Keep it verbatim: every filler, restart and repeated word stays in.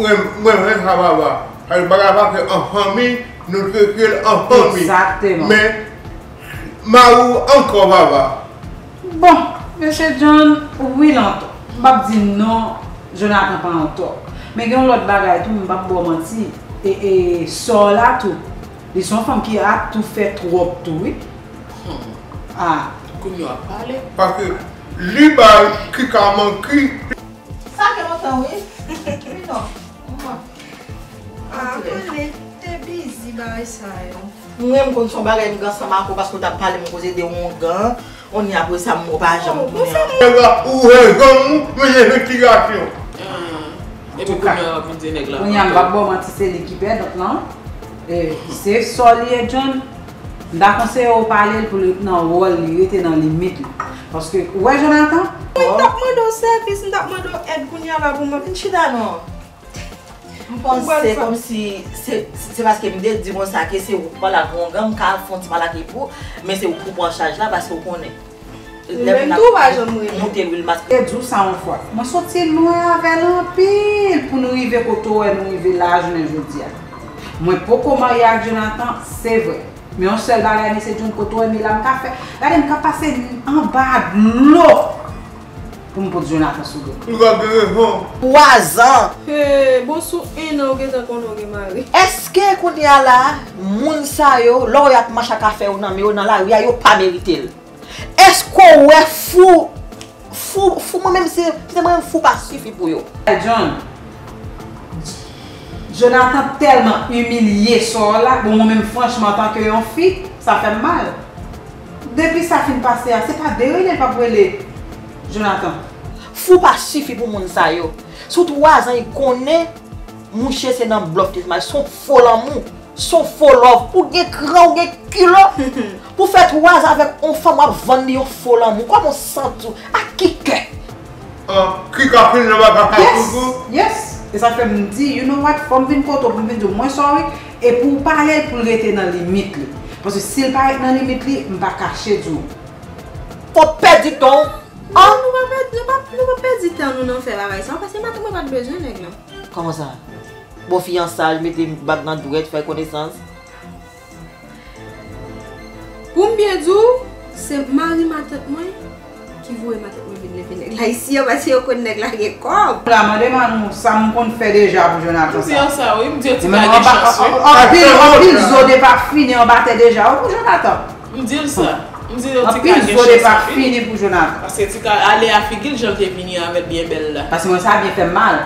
Mwen, mwen renmen sa papa. Sa vle bagay pa fè an fanmi, nou te kreye l an fanmi. Egzakteman. Men, mari w ankò papa. Bon, mesye John, wi l antò. M p ap di non, Jonathan pa antò. Men gen yon lòt bagay tou, m p ap ba w manti. E, e sè w la tou, li se yon fanm ki ap tou fè twòp tou, wi. Ah. Kounye w ap pale. Paske li bay ki ka manki. Sa gen lontan wi. Wi non. Mwen. Ah, konnen te bizi bagay sa yo. Mwen m konn son bagay m gen ansanm ak ou paske w t ap pale m koze de ongan. On ni apre sa m pa janm konnen. Nèg la ou rezon ou, men se investigasyon. Epi kounye a w ap vin di nèg la. Kounye a m p ap ba w manti, se li ki pèdan lan. E, se sè w li ye John. M ta konseye w pale l pou l ret nan wòl li, rete nan limit li. Paske, ou wè Jonathan? Mwen t ap mande w sèvis, m t ap mande w èd kounye a la pou mwen vin chita non. M panse kòmsi se se paske m te di konsa ke se ou k pale ak ongan, m ka fè yon ti pale ak li pou, men se ou k pou pran chaj la paske ou konnen. Ou menm tou ou pa janm renmen. Moute lwil mas. Te di w sa yon fwa. Mwen soti lwen avè l anpil pou nou rive kote w wè nou rive la jounen jodi a. Mwen poko marye ak Jonathan, se vre. Men yon sèl bagay, mesye John, kote w wè m ye la, m ka fè. Gade, m ka pase anba dlo pou m pot Jonathan sou do m. Ou ka gen rezon. Twazan. Hey, bon sou en an ou gentan konnen w gen mari. Èske kounye a la, moun sa yo, lè w y ap mache ak afè yo nan men yo nan lari a, yo pa merite l? Èske w wè fou, fou, fou, mwen menm se, se mwen menm fou pa sifi pou yo. John, Jonathan tèlman imilye sè w la, bon mwen menm franchman antanke yon fi, sa fè m mal. Depi sa fin pase a, se pa de rele l p ap rele Jonathan. Fou pa sifi pou moun sa yo. Sou twazan y konnen mouche se nan blòf li te mal, se yon fo lanmou, se yon fo love. Ou gen kran, ou gen kilo pou fè twazan avèk yon fanm w ap vann li yon fo lanmou. Kòman w santi w? Ak ki kè? An, ki ka fini nan bagay sa Yes, toujou. Yes. E sa fè m di, you know what, fò m vin kote w pou m vin di w mwen sorry. E pou w pale l pou l rete nan limit li. Paske si l pa ret nan limit li, m pa kache di w. Fò pèdi tan w. An nou pa pèdi, nou pa, nou pa pèdi tan nou nan fè bagay sa, paske maten mwen pa t bezwen nèg lan. Kòman sa? Bon fiyansaj, mete bag nan dwèt, fè konesans. Pou m byen di w, se mari matant mwen ki voye matant mwen vin leve nèg la isi an, paske yo konn nèg la gen kòb. La mande Manou sa m konn fè deja pou Jonathan M di sa. Yo sa wi, m di yo ti Men ka mwen gen anba, chans wi. anpil, anpil zo de pa fini anba tè deja wi pou Jonathan. M di l sa. M di yo ti ka Anpil gen zo de chans pa anpil. Fini pou Jonathan. Paske ti ka ale a figi l jan l te vini an avè l byen bèl la. Paske mwen sa byen fè m mal.